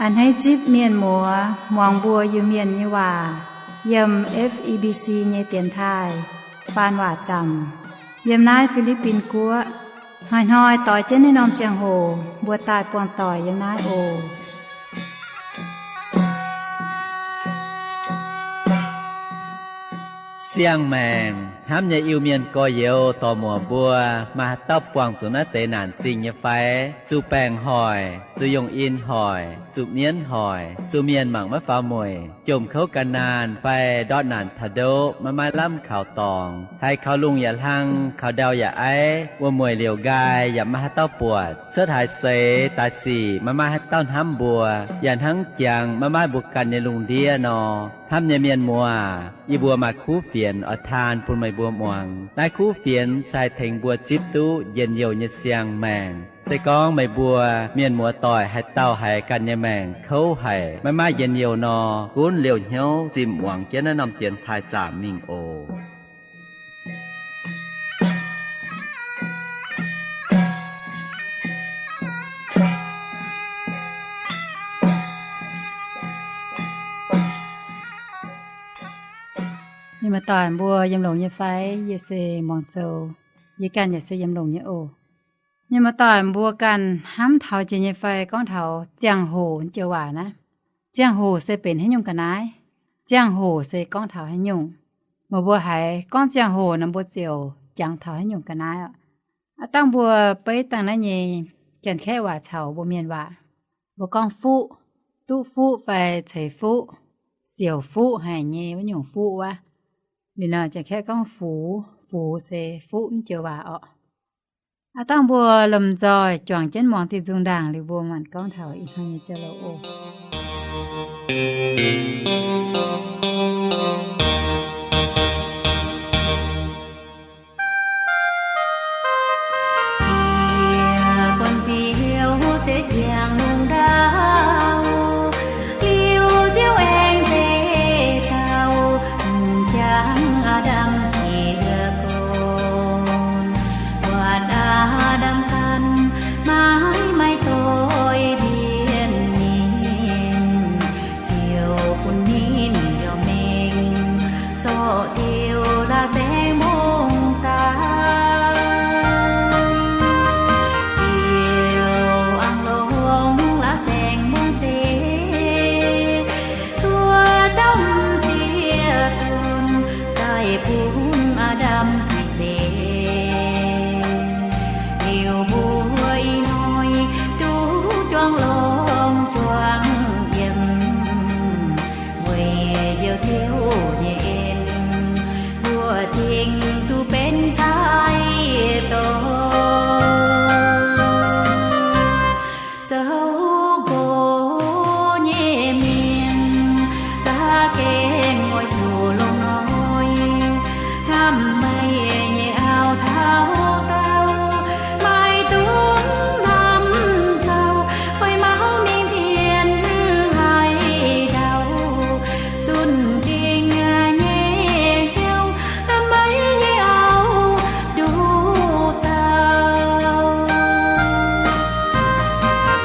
A'hneiv zipv mienh muoz muangx mbuo Iu-Mienh nyei waac yiem F E B C nyei dienx taaih faan waac zaamc yiem naaiv Fi^li^bin Guoqv. Hnoi-hnoi doix jienv naaiv norm ziangh hoc mbuo daaih buangh doic yiem naaiv oc. Siang-maengc hnamv nyei Iu-Mienh gorx-youz dorc-muoc mbuo, maaih haaix dauh buangh zuqc naaiv deix naanc zingh nyei fai? Zuqc baengc hoic, zuqc yongh in hoic, zuqc mienv hoic, zuqc mienh mangc maiv faaux mueic, jomc kouv gan naanh fai ndortv naanc taux ndoqv maiv maaih lamh kaux dorngx, haiz kaux lungh yaac hlang, kaux ndau yaac aiv, wuom-mueic liouc nqaai yaac maiv maaih haaix dauh buatc, cuotv haaix seix daaih sic maiv maaih haaix dauh hnamv mbuo, yaac hnangv jangx maiv maaih mbuo ganh nyei lungh ndiev nor. Hnamv nyei mienh muoz, yie mbuo maaih kuv fienx oix taan bun meih mbuo muangx. Naaiv kuv fienx se haih tengx mbuo zipv duqv njien-youh nyei siang-maengc. Se gorngv meih mbuo mienh muoz doic haaix dauh haiz ganh nyei maengc kouv haic, maiv maaih njien-youh nor, gunv liouh hnyouv zimh muangx jienv naaiv norm dienx taaih zaamc mingh oc. Mienh muoz-doic mbuo yiem longx nyei fai? Yie se muangx zoux, yie ganh yaac se yiem longx nyei oc. Mienh muoz-doic mbuo ganh hnamv taux jiex nyei fai gorngv taux ziangh hoc joux waac naaiv? Ziangh hoc se benx haaix nyungc ga'naaiv? Ziangh hoc se gorngv taux haaix nyungc? Meih mbuo haiz gorngv ziangh hoc nor mbuo ziouc jangx taux haaix nyungc ga'naaiv oc? Aav dangh mbuo beiv dangh naaiv nyei janx-kaeqv waac caux mbuo mienh waac, mbuo gorngv fuqv, duqv fuqv fai ceix fuqv, siouc fuqv haic nyei wuov nyungc fuqv wuov. Liuz nor janx-kaeqv gorngv fux, fux se fuqv mv joux waac orqc. Aav dangh mbuo lomh nzoih juangc jienv muangx diuh nzung ndaangc liuz mbuo maanc gorngv taux ih hnoi nyei jauv-louc oc. Yie gunv Ziouv zeiv ziangh lungh ndau, liuz Ziouv aengx zeiv dauh m'jangc Aa^ndam jiex gorn. Buatc Aa^ndam ganh maiv maaih doix-mbienv ninh, Ziouv bun ninh njormh mengh zorqv diuh la'saengx mbungv daaih. Ziouv aengx longc la'saengx mbungv zeiv cuotv dauh m'sieqv donx daaih bun Aa^ndam dix seix. Liuz mbuo ih hnoi duqv juangc longx juangc yiem, weic Njoux Ziouv nyei en, mbuo cingx duqv benx caiv dorn. Zoux nqox nyei mienh za'gengh oix zuqc longc hnoi hnamv meih nyei auv taux daauh, maiv dungx hnamv gauh fai mauv mingh pienx haaix dauh. Zunh dingc nyei hnyouv hnamv meih nyei auv nduqc dauh.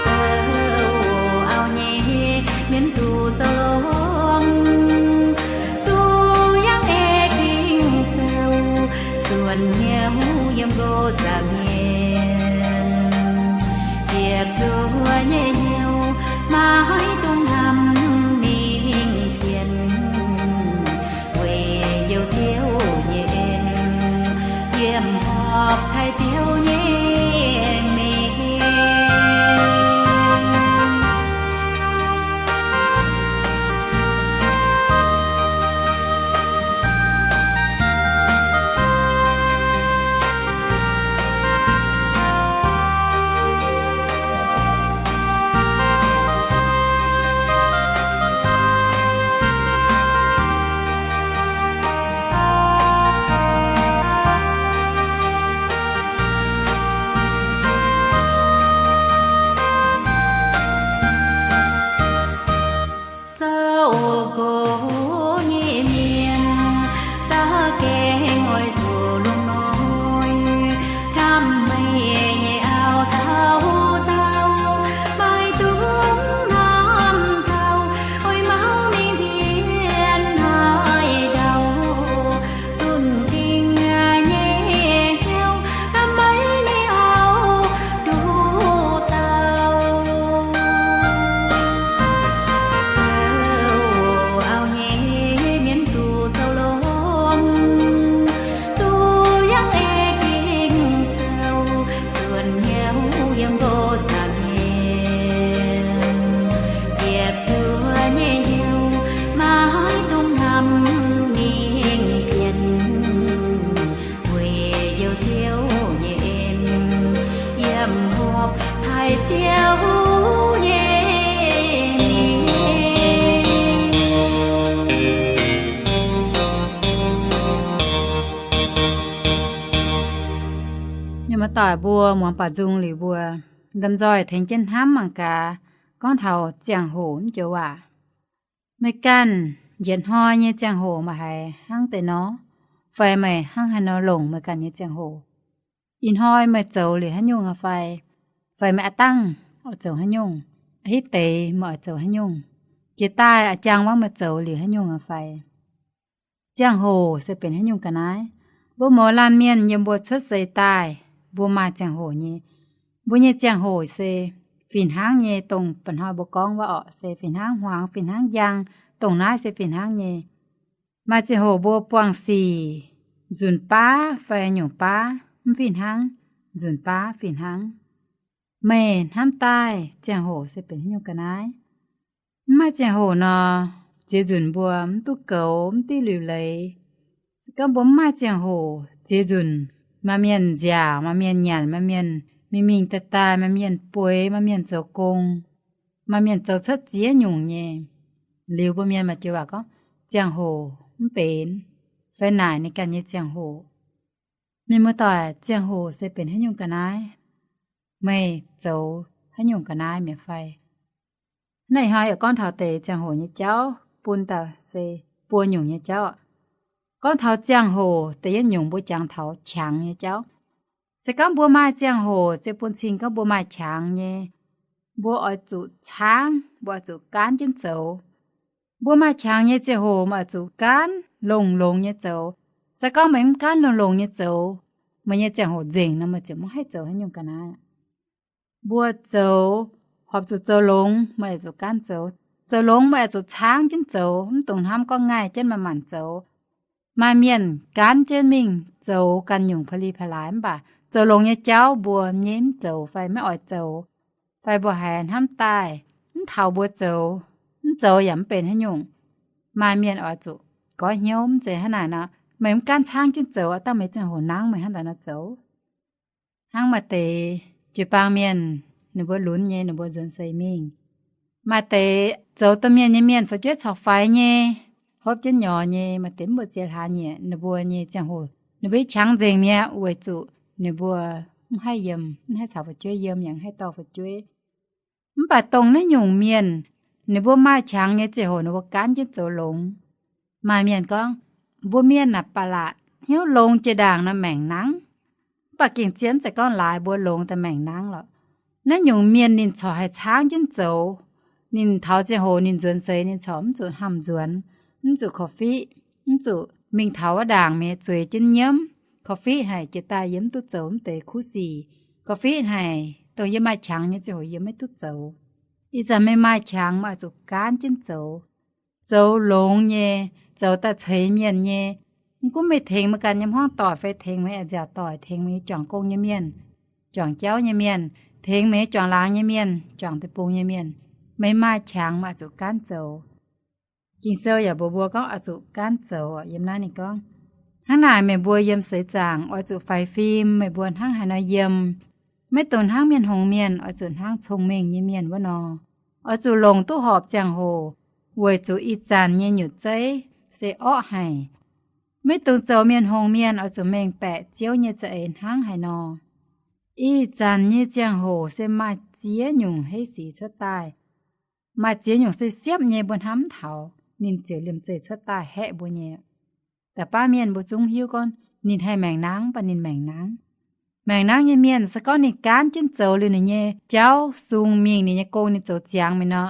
Zoux auv nyei mienh zuqc zoux longx, zuqc yangh ei Ging-Sou, suonc hnyouv yiem nqox zaangc mienh, ziepc zuoqv nyei hnyouv maiv dungx hnamv mingh pienx, weic Njoux Ziouv nyei en, yiem horpc taaih Ziouv nyei mengh. Zoux nqox nyei mienh za'gengh oix zuqc longc hnoi hnamv meih nyei auv taux daauh, maiv dungx hnamv Doic mbuo muangx baaux nzung liuz mbuo ndamv nzoih tengx jienv hnamv mangc gaax, gorngv taux ziangh hoc mv joux waac. Meih ganh yietc hnoi nyei ziangh hoc meih haiz hnangv deix nor? Fai meih hnangv haaix nor longc meih ganh nyei ziangh hoc? Ih hnoi meih zoux liuz haaix nyungc aqv fai? Fai meih a'dangh oix zoux haaix nyungc? Hitv deix meih oix zoux haaix nyungc? Jiex daaih a'jang wuov meih zoux liuz haaix nyungc aqv fai? Ziangh hoc se benx haaix nyungc ga'naaiv? Mbuo mouz laanh mienh yiem mbuo cuotv seix daaih, mbuo maaih ziangh hoc nyei. Mbuo nyei ziangh hoc se fih hnangv nyei, dongh mba'hnoi mbuo gorngv wuov orqc, se fih hnangv hmuangx, fih hnangv njang, dongh naaiv se fih hnangv nyei. Maaih ziangh hoc mbuo buangh sic nzunc baav fai nyungc baav mv fih hnangv, nzunc baav fih hnangv. Meih hnamv daaih ziangh hoc se benx haaix nyungc ga'naaiv? Mv maaih ziangh hoc nor, ziex nzunc mbuo mv duqv goux, mv duqv liuc leiz. Se gorngv mbuo mv maaih ziangh hoc, ziex nzunc maaih mienh nziaauc, maaih mienh nyanc, maaih mienh mingh mingh daaih daaih, maaih mienh bueix, maaih mienh zoux gong, maaih mienh zoux cuotv ziex nyungc nyei. Liuz mbuo mienh maaih joux waac gorngv, ziangh hoc mv benx, fai naaic ninh ganh nyei ziangh hoc. Mienh muoz-doic, ziangh hoc se benx haaix nyungc ga'naaiv? Meih zoux haaix nyungc ga'naaiv mi'aqv fai? Naaiv ih hnoi yaac gorngv taux deix ziangh hoc nyei jauv bun dauh se buo nyungc nyei jauv. Gorngv taux ziangh hoc da'yietv nyungc mbuo jangx taux qangx nyei jauv. Se gorngv mbuo maaih ziangh hoc se bun cing gorngv mbuo maaih qangx nyei, mbuo oix zuqc caangv, mbuo oix zuqc gaanv jienv zoux. Mbuo maaih qangx nyei ziangh hoc mbuo oix zuqc gaanv longx-longx nyei zoux. Se gorngv meih mv gaanv longx-longx nyei zoux, meih nyei ziangh hoc nzengc nor meih ziouc mv haih zoux haaix nyungc ga'naaiv. Mbuo zoux, horpc zuqc zoux longx meih oix zuqc gaanv zoux. Zoux longx meih oix zuqc caangv jienv zoux, mv dungx hnamv gorngv ngaih jienv manc-manc zoux. Maaih mienh gaanv jienv mingh zoux ganh nyungc pa'li pa'laaix mv baac zoux longx nyei jauv mbuo nyei mv zoux fai maiv oix zoux, fai mbuo haiz hnamv daaih mv taux mbuo zoux, mv zoux yaac mv benx haaix nyungc. Maaih mienh oix zuqc goiv hnyouv mv zeiz hnangv naaic nor, meih mv gaanv caangv jienv zoux, dangh meih ziangh hoc nangv meih hnangv daaih nor zoux. Hnangv maaih deix jiu-baang mienh, ninh mbuo lunx nyei ninh mbuo nzuonx seix mingh. Maaih deix zoux domh mienh nyei mienh fu'jueiv corc faix nyei, hopv jienv nyorx nyei, maaih deix mv mbuo ziex hlaax nyieqc ninh mbuo nyei ziangh hoc ninh mbuo qangx nzengc mi'aqv weic zuqc ninh mbuo mv haih yiem, mv haih caux fu'jueiv yiem yaac mv haih dorh fu'jueiv. Mv baac dongh naaiv nyungc mienh, ninh mbuo maaih qangx nyei ziangh hoc ninh mbuo gaanv jienv zoux longx. Maaih mienh gorngv, mbuo mienh naaic ba'laqc hnyouv longx jiex ndaangc nor maengc nangv. Mv baac gengh zien mv zeiz gorngv laaix mbuo longx daaih maengc nangv lorqc. Naaiv nyungc mienh ninh corc haih caangv jienv zoux. Ninh taux ziangh hoc ninh nzuonx seix ninh corc mv zuqc hnamv nzuonx, mv zuqc korv-fiqv, mv zuqc mingh taux wuov ndaangc mienh zueiz jienv nyiemv. Korv-fiqv haic jiex daaih yiem mv duqv zoux mv deix kuv sic. Korv-fiqv haic dongh yiem maaih qangx nyei ziangh hoc yiem maiv duqv zoux. Ih zanc meih maaih qangx meih oix zuqc gaanv jienv zoux. Zoux longx nyei, zoux daaih ceix mienh nyei. Mv gunv meih tengx meih ganh nyei hmuangv doic fai tengx meih nyei a'nziaauc doic, tengx meih nyei juangc gong nyei mienh, juangc jauv nyei mienh, tengx meih nyei juangc laangz nyei mienh, juangc deic-bung nyei mienh, meih maaih qangx meih oix zuqc gaanv zoux. Ging-Sou yaac mbuox mbuo gorngv oix zuqc gaanv zoux. Yiem naaiv ninh gorngv, hnangv naaic meih mbuo yiem seix zaangc oix zuqc faix fim meih mbuo hnangv haaix nor yiem. Maiv dungx hnangv mienh hngongx mienh, oix zuqc hnangv cong-mengh nyei mienh wuov nor. Oix zuqc longc duqv horpc ziangh hoc, weic zuqc ih zanc nyei nyutc zeiv se orqv haic. Maiv dungx zoux mienh hngongx mienh, oix zuqc mengh baeqc Ziouv nyei za'eix hnangv haaix nor. Ih zanc nyei ziangh hoc se maaih ziex nyungc heiv sic cuotv daaih. Maaih ziex nyungc se siepv nyei mbuo hnamv mv taux, ninh ziouc liemh zeih cuotv daaih haeqv mbuo nyei. Da'baav mienh mbuo zungv hiuv gorngv ninh haih maengc nangv, mv baac ninh maengc nangv. Maengc nangv nyei mienh se gorngv ninh gaanv jienv zoux liuz ninh nyei jauv sung mingh, ninh nyei gong ninh zoux ziangx mingh nor,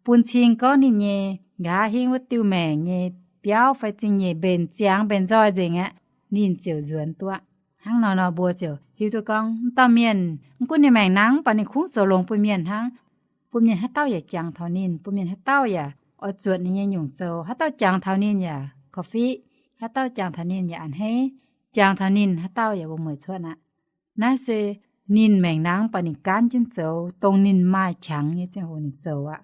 bun cing gorngv ninh nyei nqa'haav hingv wuov diuh maengc nyei biauv fai zingh nyeic mbenc ziangx mbenc nzoih nzengc aqv, ninh ziouc nzuonx duqv. Hnangv nor nor mbuo ziouc hiuv duqv gorngv wuov dauh mienh mv gunv ninh maengc nangv, mv baac ninh kungx zoux longx bun mienh hnangv. Bun mienh haaix dauh yaac jangx taux ninh, bun mienh haaix dauh yaac oix zuotc ninh nyei nyungc zoux, haaix dauh jangx taux ninh yaac korv-fiqv, haaix dauh jangx taux ninh yaac a'hneiv, jangx taux ninh haaix dauh yaac wuom-mueic cuotv aqv. Naaiv se ninh maengc nangv, mv baac ninh gaanv jienv zoux dongh ninh maaih qangx nyei ziangh hoc ninh zoux aqv.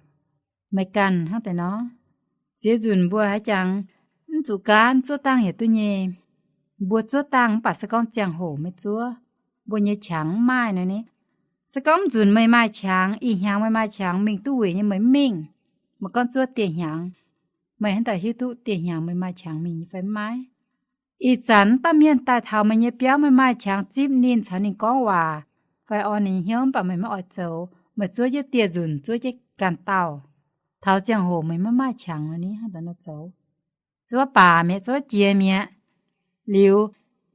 Meih ganh hnangv deix nor, ziex nzunc mbuo haaix jangx mv zuqc gaanv, zuov dangh yaac duqv nyei. Mbuo zuov dangh mv baac se gorngv ziangh hoc maiv zuov, mbuo nyei qangx mv maaih nor ni. Se gorngv mv nzunc meih maaih qangx, ih hnyangx meih maaih qangx mingh duqv wuic nyei meih mv mingh, meih gorngv zuov dieh hnyangx, meih hnangv daaih hiuv duqv dieh hnyangx meih maaih qangx mingh nyei fai mv maaih? Ih zanc dauh mienh daaih taux meih nyei biauv, meih maaih qangx zipv ninh, caux ninh gorngv waac, fai orn ninh hnyouv, mv baac meih maiv oix zoux, meih zuov jienv dieh nzunc, zuov jienv ganh dauh. Taux ziangh hoc meih maiv maaih qangx nor, ninh hnangv daaih nor zoux, zuov baac mi'aqv, zuov jiex mi'aqv. Liuz,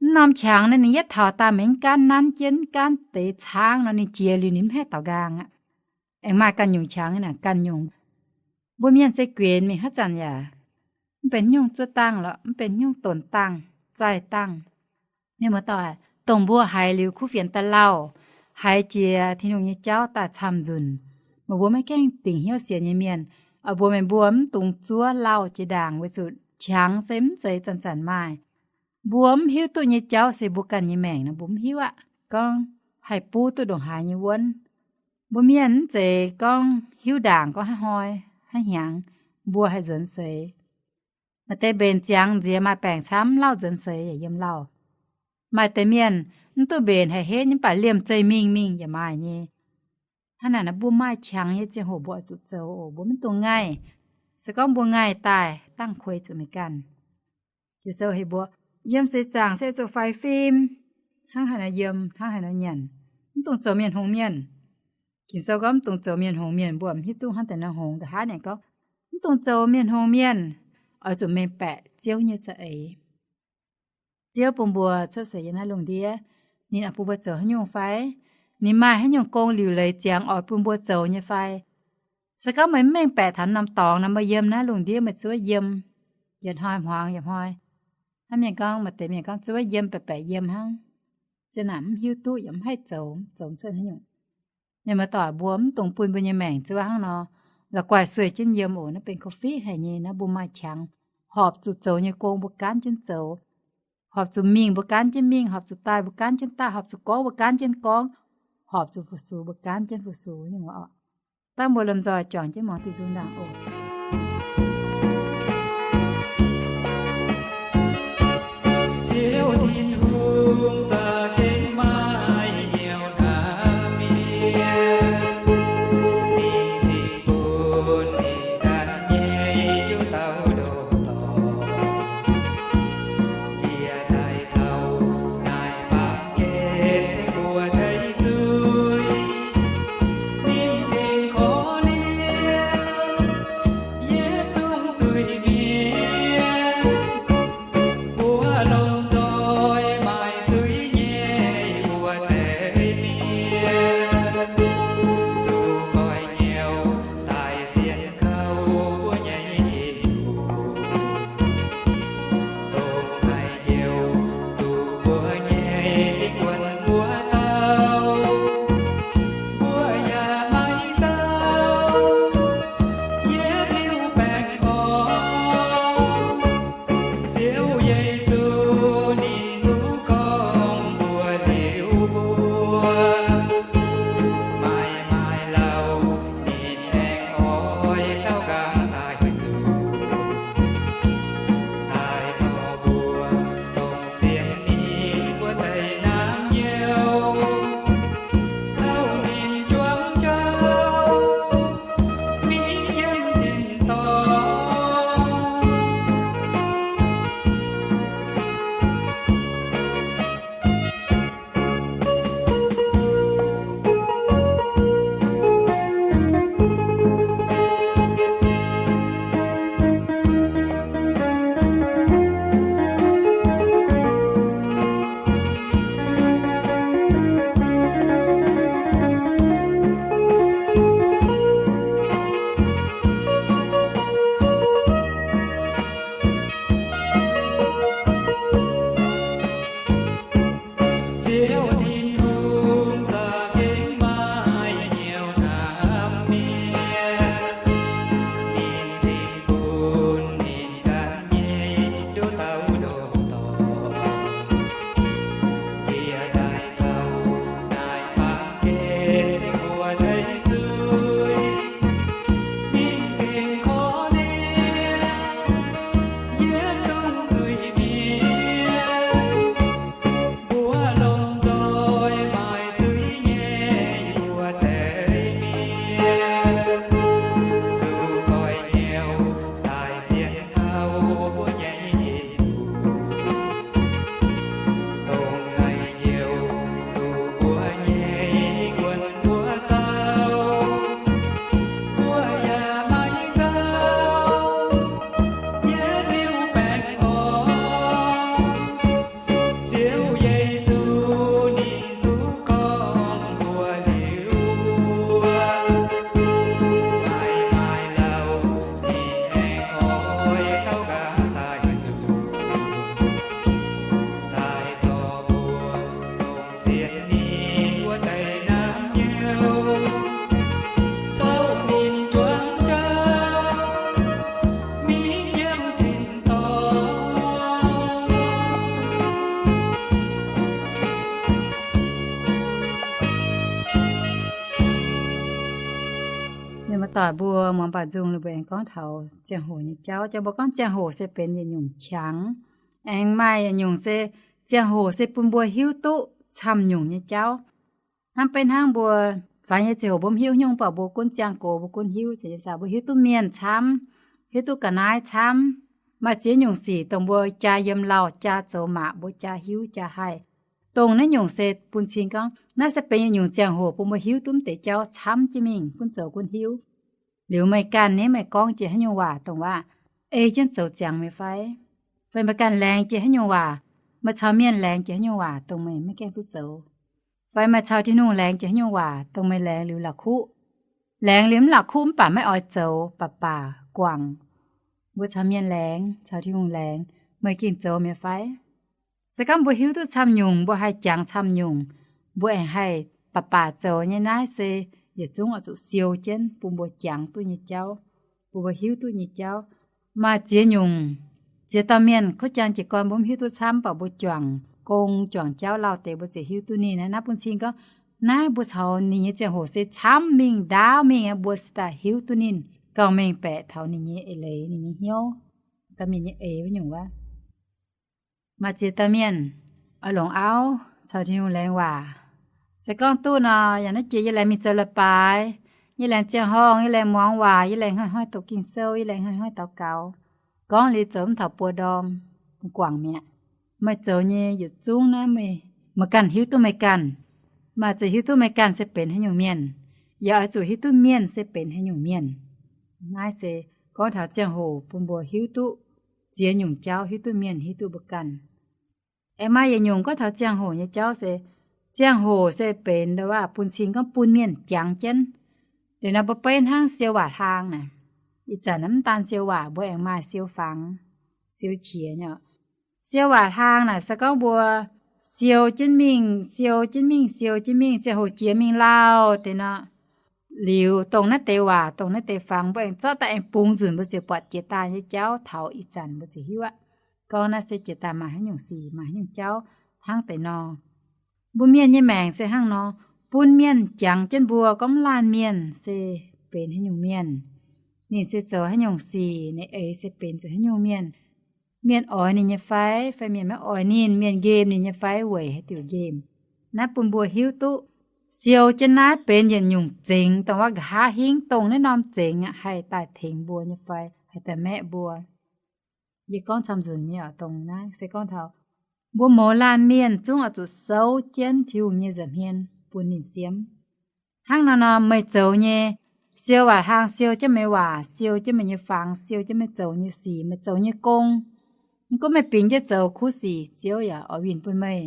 mv norm qangx naaiv ninh yietv taux daaih meih mv gaanv nanv jienv, mv gaanv deix caangv nor, ninh jiex liuz ninh mv haih daaux nqaang aqv. Aengx maaih ganh nyungc qangx naaic ganh nyungc. Mbuo mienh se guenx mingh haaix zanc yaac mv benx nyungc zuov dangh lorqc, mv benx nyungc donx dangh, zaih dangh. Mienh muoz-doic, dongh mbuo haiz liuz kuv fienx daaih lauh, haiz jiex Tin-Hungh nyei jauv daaih camv nzunc, meih mbuo maiv gaengh dingc hnyouv sienx nyei mienh, oix mbuox meih mbuo mv dungx zuov lauh jiex ndaangc, weic zuqc qangx se mv zeiz zanc-zanc maaih. Mbuo mv hiuv duqv nyei jauv se mbuo ganh nyei maengc nor, mbuo mv hiuv aqv. Gorngv haih buv duqv ndongc haaix nyei wuonv. Mbuo mienh mv zeiz gorngv hiuv ndaangc gorngv haaix hnoi, haaix hnyangx mbuo haih nzuonx seix. Maaih deix mbenc ziangx nziex maaih baengc camv, lauh nzuonx seix yaac yiem lauh. Maaih deix mienh mv duqv mbenc haih henv nyei, mv baac liemh zeih mingh mingh yaac maaih nyei. Hnangv naaic nor, mbuo maaih qangx nyei ziangh hoc mbuo oix zuqc zoux oc. Mbuo mv dungx ngaih. Se gorngv mbuo ngaih daaih, dangh kuei zuqc meih ganh. Ging-Sou heuc mbuo yiem seix zaangc se zuqc faix fim, hnangv haaix nor yiem, hnangv haaix nor nyanc, mv dungx zoux mienh hngongx mienh. Ging-Sou gorngv mv dungx zoux mienh hngongx mienh, mbuo mv hiuv duqv hnangv deix nor hngongx. Nqa'haav ninh gorngv mv dungx zoux mienh hngongx mienh, oix zuqc mengh baeqc Ziouv nyei za'eix. Ziouv bun mbuo cuotv seix yiem naaiv lungh ndiev, ninh oix bun mbuo zoux haaix nyungc fai? Ninh maaih haaix nyungc gong liuc leiz ziangx oix bun mbuo zoux nyei fai? Se gorngv meih mv mengh baeqc taux norm dorngx nor, meih yiem naaiv lungh ndiev meih zuov yiem, yietc hnoi hmuangx yietc hnoi. Hnangv mienh gorngv, maaih deix mienh gorngv zuov yiem baeqc baeqc yiem hnangv, ziang naaic mv hiuv duqv yaac mv haih zoux, zoux mv cuotv haaix nyungc. Mienh muoz-doic, mbuo mv dungx bun mbuo nyei maengc zuov hnangv nor, la'guaih sueih jienv yiem oc. Naaiv benx korv-fiqv haic nyei. Naaiv mbuo maaih qangx, horpc zuqc zoux nyei gong mbuo gaanv jienv zoux, horpc zuqc mingh mbuo gaanv jienv mingh, horpc zuqc daaih mbuo gaanv jienv daaih, horpc zuqc gorngv mbuo gaanv jienv gorngv, horpc zuqc fu-sux mbuo gaanv jienv fu-sux nyungc oc. Dangh mbuo lomh nzoih juangc jienv muangx diuh nzung ndaangc oc. Ziouv Tin-Hungh za'gengh maaih hnyouv hnamv mienh, ninh zinh bun ninh ganh nyei hnyouv dauh ndoh dorngx. Yie daaih taux naaiv baamh gen tengx mbuo deix zuiz, ninh gengh korv-lienh yie Doic mbuo muangx baaux nzung liuz mbuo aengx gorngv taux ziangh hoc nyei jauv. Jang mbuo gorngv ziangh hoc se benx yietc nyungc qangx, aengx maaih yietc nyungc se ziangh hoc se bun mbuo hiuv duqv camv nyungc nyei jauv. Hnangv beiv hnangv mbuo faix nyei ziangh hoc mbuo mv hiuv nyungc, mv baac mbuo gunv ziangh gox mbuo gunv hiuv, mbuo hiuv duqv mienh camv, hiuv duqv ga'naaiv camv. Maaih ziex nyungc sic dongh mbuo jaa yiem lauh, jaa zoux maac, mbuo jaa hiuv jaa haih. Dongh naaiv nyungc se bun cing gorngv naaiv se benx yietc nyungc ziangh hoc bun mbuo hiuv duqv mv deix jauv camv jienv mingh, gunv zoux gunv hiuv. Liuz meih ganh nyei, meih gorngv jiex haaix nyungc waac dongh waac ei jienv zoux ziangx meih fai? Fai meih ganh laengz jiex haaix nyungc waac, meih caux mienh laengz jiex haaix nyungc waac dongh meih maiv gaengh duqv zoux? Fai meih caux Tin-Hungh laengz jiex haaix nyungc waac dongh meih laengz liuz la'kuqv? Laengz liuz mv la'kuqv mv baac maiv oix zoux, baac baac guangc. Mbuo caux mienh laengz, caux Tin-Hungh laengz, meih gengh zoux mi'aqv fai? Se gorngv mbuo hiuv duqv camv nyungc, mbuo haih jangx camv nyungc, mbuo aengx haih baac baac zoux nyei, naaiv se yietc zungv oix zuqc siou jienv bun mbuo jangx duqv nyei jauv, bun mbuo hiuv duqv nyei jauv. Maaih ziex nyungc, ziex dauh mienh kuv jangx jiez gorn mbuo mv hiuv duqv camv, mv baac mbuo juangc gong juangc jauv lauh deix mbuo ziouc hiuv duqv ninh. Naaiv bun cing gorngv naaiv mbuo caux ninh nyei ziangh hoc se camv mingh ndaauv mingh, mbuo se daaih hiuv duqv ninh, gauh mengh baeqc taux ninh nyei eix leiz, ninh nyei hnyouv, dauh mienh nyei eix wuov nyungc wuov. Maaih ziex dauh mienh oix longc auv caux Tin-Hungh laengz waac. Se gorngv duqv nor, yaac naaiv jiex yie laengz mingh zoux leiz-baaix, yie laengz ziangh horngh, yie laengz muangx waac, yie laengz hnoi-hnoi doqc Ging-Sou, yie laengz hnoi-hnoi daux gaux. Gorngv liuz zoux mv taux buo ndorm, guangc mi'aqv. Meih zoux nyei yietc zungv naaiv meih, meih ganh hiuv duqv meih ganh. Maaih zuqc hiuv duqv meih ganh se benx haaix nyungc mienh, yaac oix zuqc hiuv duqv mienh se benx haaix nyungc mienh. Naaiv se gorngv taux ziangh hoc bun mbuo hiuv duqv ziex nyungc jauv, hiuv duqv mienh, hiuv duqv mbuo ganh. Aengx maaih yietc nyungc gorngv taux ziangh hoc nyei jauv se, ziangh hoc se benx ndo waac bun cing gorngv bun mienh jangx jienv. Liuz naaiv mbuo beiv hnangv siou waac hlaang naaic, ih zanc mv daan siou waac, mbuo aengx maaih siou fangx, siou qiex nyei. Siou waac hlaang naaic se gorngv mbuo siou jienv mingh, siou jienv mingh, siou jienv mingh, ziangh hoc jiex mingh lauh deix nor, liuz dongh naaiv deix waac, dongh naaiv deix fangx, mbuo aengx zorqv daaih aengx bungx nzunc, mbuo ziouc buatc jiex daaih nyei jauv taux ih zanc mbuo ziouc hiuv aqv. Gorngv naaiv se jiex daaih maaih haaix nyungc sic, maaih haaix nyungc jauv hnangv deix nor. Mbuo mienh nyei maengc se hnangv nor, bun mienh jangx jienv mbuo gorngv laanh mienh se benx haaix nyungc mienh, ninh se zoux haaix nyungc sic, ninh eix se benx zuqc haaix nyungc mienh, mienh oix ninh nyei fai, fai mienh maiv oix ninh, mienh nqemh ninh nyei fai, weic haaix diuc nqemh. Naaiv bun mbuo hiuv duqv siou jienv naaiv benx yietc nyungc zengx dongh wuov nqa'haav hingv dongh naaiv norm zengx aqv haih daaih tengx mbuo nyei fai haih daaih maeqv mbuo. Yie gorngv camv-nzunc nyei oc, dongh naaiv se gorngv taux mbuo mouz laanh mienh zungv oix zuqc souv jienv Tin-Hungh nyei nza'hmien bun ninh siemv. Hnangv nor nor meih zoux nyei siou waac hlaang, siou jienv meih waac, siou jienv meih nyei fangx, siou jienv meih zoux nyei sic, meih zoux nyei gong. Mv gunv meih bingx jienv zoux kuv sic, Ziouv yaac oix winh bun meih.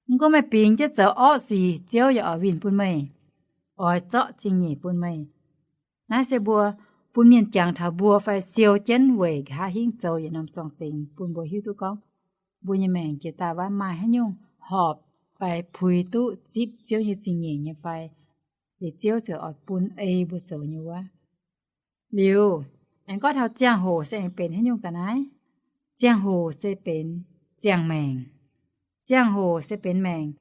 Mv gunv meih bingx jienv zoux orqv sic, Ziouv yaac oix winh bun meih, oix zorqv zingh nyeic bun meih. Naaiv se mbuo bun mienh jangx taux mbuo fai siou jienv weic nqa'haav hingv zoux yietc norm zorng-zengx bun mbuo hiuv duqv gorngv mbuo nyei maengc jiex daaih wuov maaih haaix nyungc horpc fai puix duqv zipv Ziouv nyei zingh nyeic nyei fai, liuz Ziouv ziouc oix bun ei mbuo zoux nyei wuov. Liuz, aengx gorngv taux ziangh hoc se aengx benx haaix nyungc ga'naaiv? Ziangh hoc se benx ziangh maengc. Ziangh hoc se benx maengc.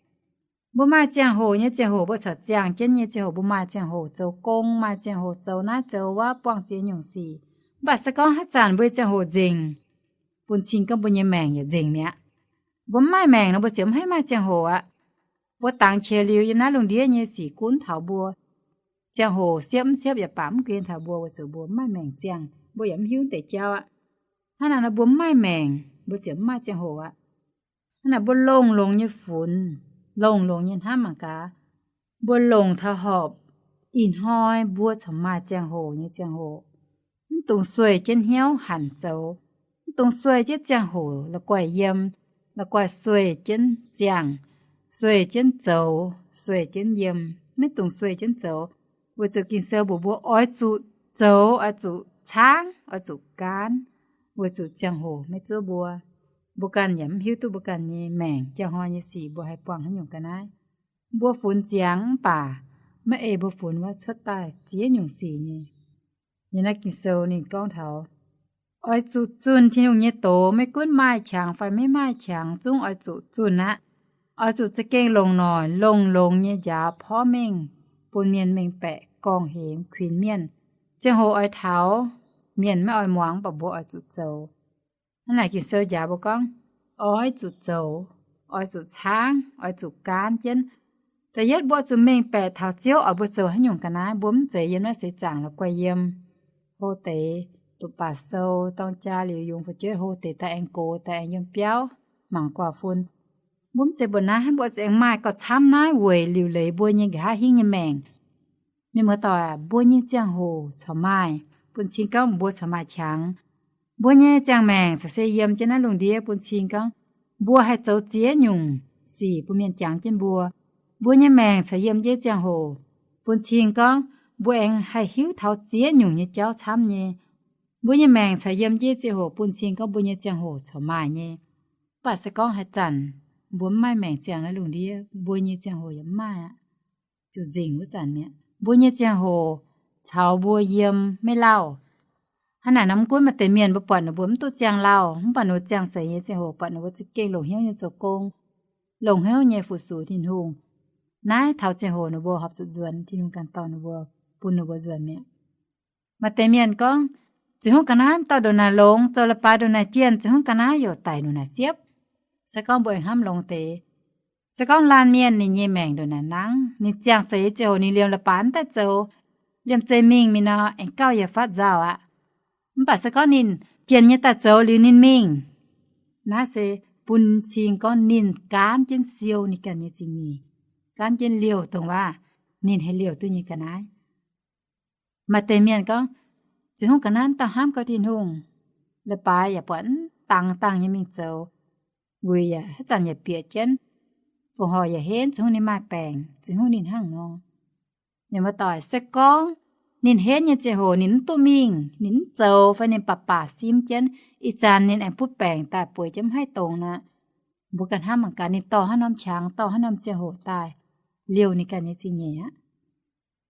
Mbuo maaih ziangh hoc nyei ziangh hoc, mbuo corc ziangh jienv nyei ziangh hoc, mbuo maaih ziangh hoc zoux gong, maaih ziangh hoc zoux naaiv zoux wuov, buangh ziex nyungc sic. Mv baac se gorngv haaix zanc mbuo nyei ziangh hoc nzengc, bun cing gorngv mbuo nyei maengc yaac nzengc mi'aqv. Mbuo mv maaih maengc nor, mbuo ziouc mv haih maaih ziangh hoc aqv. Mbuo dangx qiex liuz yiem naaiv lungh ndiev nyei sic gunv taux mbuo. Ziangh hoc siepv mv siepv yaac baac mv guen taux mbuo, weic zuqc mbuo mv maaih maengc ziangh, mbuo yaac mv hiuv deix jauv aqv. Hnangv naaic nor mbuo mv maaih maengc, mbuo ziouc mv maaih ziangh hoc aqv. Hnangv naaic mbuo longx longx nyei funx, longx longx nyei hnamv mangc gaax, mbuo longc taux horpc, ih hnoi mbuo corc maaih ziangh hoc nyei ziangh hoc. Mv dungx sueih jienv hnyouv hanc zoux. Mv dungx sueih jienv ziangh hoc la'guaih yiem, la'guaih sueih jienv ziangh, sueih jienv zoux, sueih jienv yiem. Maiv dungx sueih jienv zoux, weic zuqc Ging-Sou mbuox mbuo oix zuqc zoux, oix zuqc caangv, oix zuqc gaanv, weic zuqc ziangh hoc maiv zuov mbuo. Mbuo ganh yaac mv hiuv duqv mbuo ganh nyei maengc jaa hnoi nyei sic mbuo haih buangh haaix nyungc ga'naaiv. Mbuo funx ziangx mv baac maiv ei mbuo funx wuov cuotv daaih ziex nyungc sic nyei. Yiem naaiv Ging-Sou ninh gorngv taux, oix zuqc zunh Tin-Hungh nyei doz, maiv gunv maaih qangx fai maiv maaih qangx, zungv oix zuqc zunh aqv. Oix zuqc za'gengh longc noic longx-longx nyei njaaux porv mengh bun mienh mengh baeqc, gorngv-hemx kuinx mienh. Ziangh hoc oix taux, mienh maiv oix muangx, mv baac mbuo oix zuqc zoux. Hnangv naaic Ging-Sou njaaux mbuo gorngv, oix zuqc zoux, oix zuqc caangv, oix zuqc gaanv jienv. Da'yietv mbuo zuqc mengh baeqc taux Ziouv oix mbuo zoux haaix nyungc ga'naaiv. Mbuo mv zeiz yiem naaiv seix zaangc la'guaih yiem. Hlo deix, doqc baac sou dorng jaa liuz yungz fu'jueiv hlo deix daaih aengx gox daaih aengx yiem biauv mangc guaax fun. Mbuo mv zeiz mbuoqc naaiv hnangv, mbuo zuqc aengx maaih gauh camv naaiv weic liuc leiz mbuo nyei nqa'haav hingv nyei maengc. Mienh muoz-doic, mbuo nyei ziangh hoc corc maaih, bun cing gorngv mbuo corc maaih qangx. Mbuo nyei ziangh maengc corc se yiem jienv naaiv lungh ndiev, bun cing gorngv mbuo haih zoux ziex nyungc sic bun mienh jangx jienv mbuo. Mbuo nyei maengc corc yiem jienv ziangh hoc, bun cing gorngv mbuo aengx haih hiuv taux ziex nyungc nyei jauv camv nyei. Mbuo nyei maengc corc yiem jienv ziangh hoc, bun cing gorngv mbuo nyei ziangh hoc corc maaih nyei. Mv baac se gorngv haaix zanc mbuo mv maaih maengc ziangh naaiv lungh ndiev, mbuo nyei ziangh hoc yaac mv maaih aqv. Zuqc nzengc wuov zanc mi'aqv. Mbuo nyei ziangh hoc caux mbuo yiem maiv lauh. Hnangv naaic nor, mv gunv maaih deix mienh mbuo buatc ninh mbuo mv duqv ziangh lauh, mv baac ninh mbuo ziangh seix nyei ziangh hoc buatc ninh mbuo za'gengh longc hnyouv nyei zoux gong, longc hnyouv nyei fu-sux Tin-Hungh. Naaiv taux ziangh hoc ninh mbuo horpc zuqc nzuonx, Tin-Hungh ganh dorh ninh mbuo, bun ninh mbuo nzuonx mi'aqv. Maaih deix mienh gorngv, zuqc hungv ga'naaiv mv dauh ndongc naaic longx, zoux leiz-baaix ndongc naaic jienh, zuqc hungv ga'naaiv youc daic ndongc naaic siepv. Se gorngv mbuo aengx hnamv longx deix, se gorngv laanh mienh ninh nyei maengc ndongc naaic nangv, ninh ziangh seix nyei ziangh hoc ninh liemh leiz-baaix mv daaih zoux, liemh zeih mingh mingh nor, aengx gauh yietc fatv nzauh aqv. Mv baac se gorngv ninh jienc nyei daaih zoux liuz ninh mingh, naaiv se bun cing gorngv ninh gaanv jienv siou ninh ganh nyei zingh nyeic, gaanv jienv liouh dongh waac ninh haih liouh duqv nyei ga'naaiv. Maaih deix mienh gorngv, zuqc hungv ga'naaiv mv dauh hnamv gau Tin-Hungh, leiz-baaix yaac buatc mv dangx dangh nyei mingh zoux, wuic yaac haaix zanc yaac bieqc jienv, fongc horc yaac henv, zuqc hungv ninh maaih baengc, zuqc hungv ninh hnangv nor. Mienh muoz-doic, se gorngv ninh henv nyei ziangh hoc ninh mv duqv mingh, ninh mv zoux fai ninh baac baac simv jienv, ih zanc ninh aengx butv baengc daaih bueix jienv mv haih dongz nor, mbuo ganh hnamv mangc gaax ninh dorh haaix norm qangx, dorh haaix norm ziangh hoc daaih liouh ninh ganh nyei zingh nyeic aqv.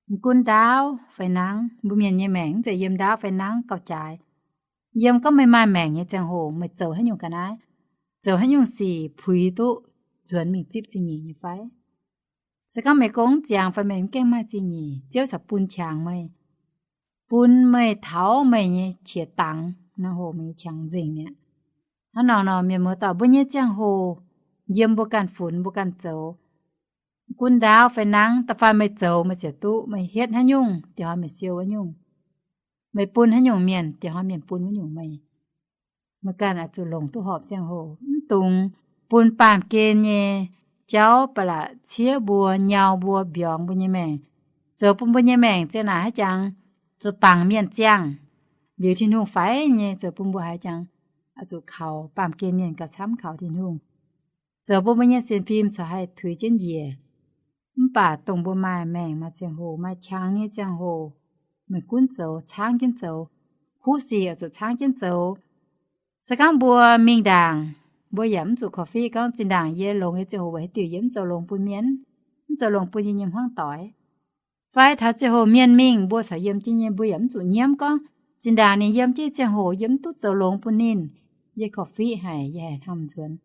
Mv gunv ndaauv fai nangv, mbuo mienh nyei maengc mv zeiz yiem ndaauv fai nangv gauh jaaix. Yiem gorngv meih maaih maengc nyei ziangh hoc meih zoux haaix nyungc ga'naaiv, zoux haaix nyungc sic puix duqv nzuonx mingh zipv zingh nyeic nyei fai? Se gorngv meih gong mv ziangx fai meih mv gaengh maaih zingh nyeic, Ziouv corc bun qangx meih, bun meih taux meih nyei qiex dangx, nangc hoc meih nyei qangx nzengc mi'aqv. Hnangv nor nor, mienh muoz-doic, mbuo nyei ziangh hoc yiem mbuo ganh funx, mbuo ganh zoux. Mv gunv ndaauv fai nangv, da'faanh meih zoux meih ziouc duqv, meih hietv haaix nyungc dieh hnoi meih siou wuov nyungc, meih bun haaix nyungc mienh dieh hnoi mienh bun wuov nyungc meih. Meih ganh oix zuqc longc duqv horpc ziangh hoc, mv dungx bun baamh gen nyei jauv ba'laqc ciev mbuo, nyau mbuo, mbiorngz mbuo nyei maengc, zoux bun mbuo nyei maengc ziang naaic haaix jangx zuqc bangc mienh ziangh. Liuz Tin-Hungh faix nyei, zoux bun mbuo haaix jangx oix zuqc kaux baamh gen mienh gauh camv kaux Tin-Hungh. Zoux bun mbuo nyei sienx fim corc haih tuix jienv njiec. Mv baac dongh mbuo maaih maengc, maaih ziangh hoc, maaih qangx nyei ziangh hoc, meih gunv zoux, caangv jienv zoux. Kuv sic oix zuqc caangv jienv zoux. Se gorngv mbuo mingh ndaangc, mbuo yaac mv zuqc korv-fiqv gorngv, zinh ndaangc yie longx nyei ziangh hoc weic haaix diuc yie mv zoux longx bun mienh, mv zoux longx bun yie nyei hmuangv doic. Fai taux ziangh hoc mienh mingh mbuo corc yiem jienv nyei, mbuo yaac mv zuqc nyiemv gorngv, zinh ndaangc ninh yiem jienv ziangh hoc yie mv duqv zoux longx bun ninh, yie korv-fiqv haic, yie haiz hnamv nzuonx.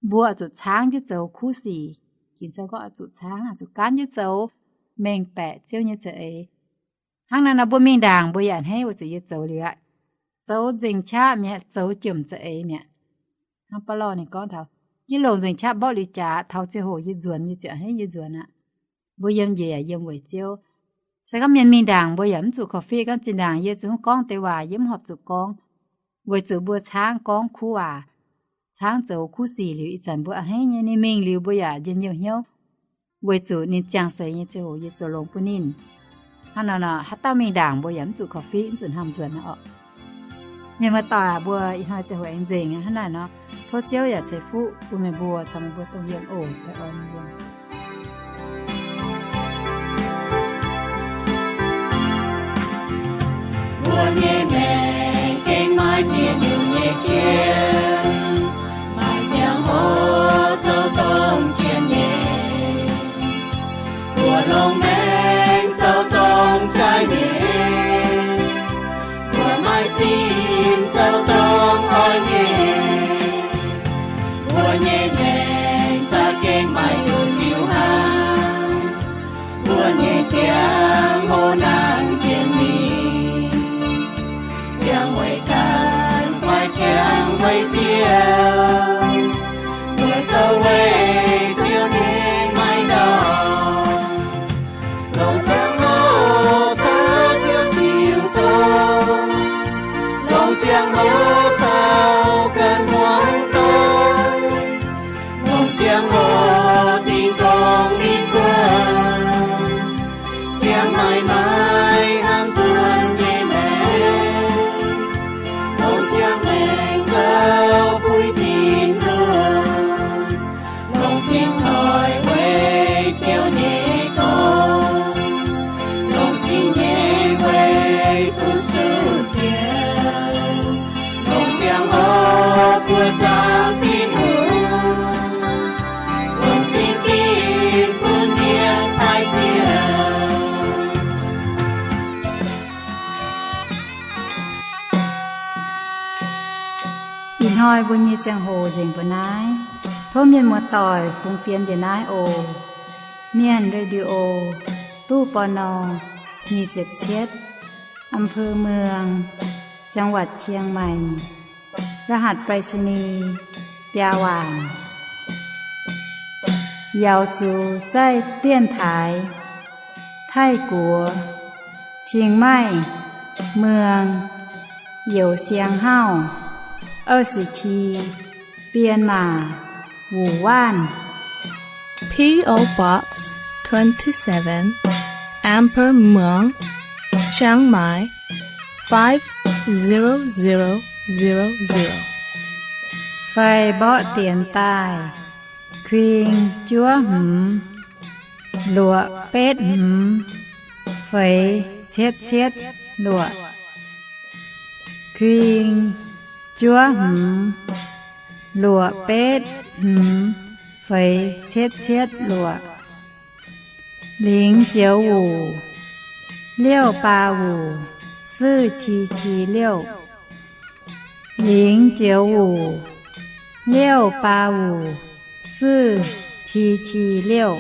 Mbuo oix zuqc caangv jienv zoux kuv sic. Ging-Sou gorngv oix zuqc caangv, oix zuqc gaanv jienv zoux, mengh baeqc Ziouv nyei za'eix. Hnangv naaiv nor mbuo mingh ndaangc mbuo yaac a'hneiv weic zuqc yie zoux liuz aqv. Zoux nzengc qaqv mi'aqv, zoux jomc za'eix mi'aqv. Hnangv Baulo ninh gorngv taux, yie longc nzengc qaqv mborqv liuz jaax, taux ziangh hoc yie nzuonx, yie ziouc a'hneiv yie nzuonx aqv. Mbuo yiem njiec yaac yiem weic Ziouv. Se gorngv mienh mingh ndaangc mbuo yaac mv zuqc korv-fiqv gorngv, zinh ndaangc yie zungv gorngv deix waac yie mv horpc zuqc gorngv, weic zuqc mbuo caangv gorngv kuv waac, caangv zoux kuv sic liuz ih zanc mbuo a'hneiv nyei, ninh mingh liuz mbuo yaac njien-youh hnyouv, weic zuqc ninh ziangh seix nyei ziangh hoc yie zoux longx bun ninh. Hnangv nor nor, haaix dauh mingh ndaangc mbuo yaac mv zuqc korv-fiqv, mv zuqc hnamv nzuonx oc. Mienh muoz-doic aac, mbuo ih hnoi ziangh hoc aengx nzengc aqv. Hnangv naaic nor, tov Ziouv yaac ceix fuqv bun meih mbuo caux meih mbuo dongh yiem oc. Baengh orn mienh. Mbuo nyei maengc gengh maaih ziex nyungc nyei jien, maaih ziangh hoc zoux dongh jien nyei. Mbuo longx maengc zoux dongh jaaix nyei, mbuo maaih zinh zoux dongh oix nyei. Mbuo nyei maengc za'gengh maaih nduqc diuh hnangv, mbuo nyei ziangh hoc nangh jien mingh. Weic Ziouv, mbuo zoux weic Ziouv nyei maiv ndau. Longc ziangh hoc caux Ziouv diuc douh, longc ziangh hoc caux ganh muangx doic, longc ziangh hoc dingh gorngv ninh guanh, ziangh maaic maaic hnangv nzuonx nyei maengc, longc ziangh maengc zoux buix dinc luoqc, longc zingh coic weic Ziouv nyei gong, longc zingh nyei weic fu-sux Ziouv, longc ziangh hoc buoqc zaangc Tin-Hungh, longc zingh ginv bun mienh taaih Ziouv. Ih hnoi mbuo nyei ziangh hoc nzengc mbuo naaiv. Tov mienh muoz-doic fungx fienx njiec naaiv oc. Mienh Radio, ตู้ ปณ. nyic ziepc cietv, อำเภอเมือง จังหวัดเชียงใหม่ รหัสไปรษณีย์ biaa waanc. Yaux zuqc zaih dienx taaix Taiv-Guoqv, Chiang Mai, Muang, Youz Siang Hauv, 二十七, Bienh Maac, Wuoc Waanv. P O Box twenty-seven, อำเภอเมือง Chiang Mai, five zero zero zero zero. Fai mborqv dienx daaih, kuing juov hmz, luoqc betv hmz, feix cietv cietv luoqc. Kuing juov hmz, luoqc betv hmz, feix cietv cietv luoqc. Lingx Joux Wuc, 六八五, 四七七六. Lingx Joux Wuc, 六八五, 四七七六.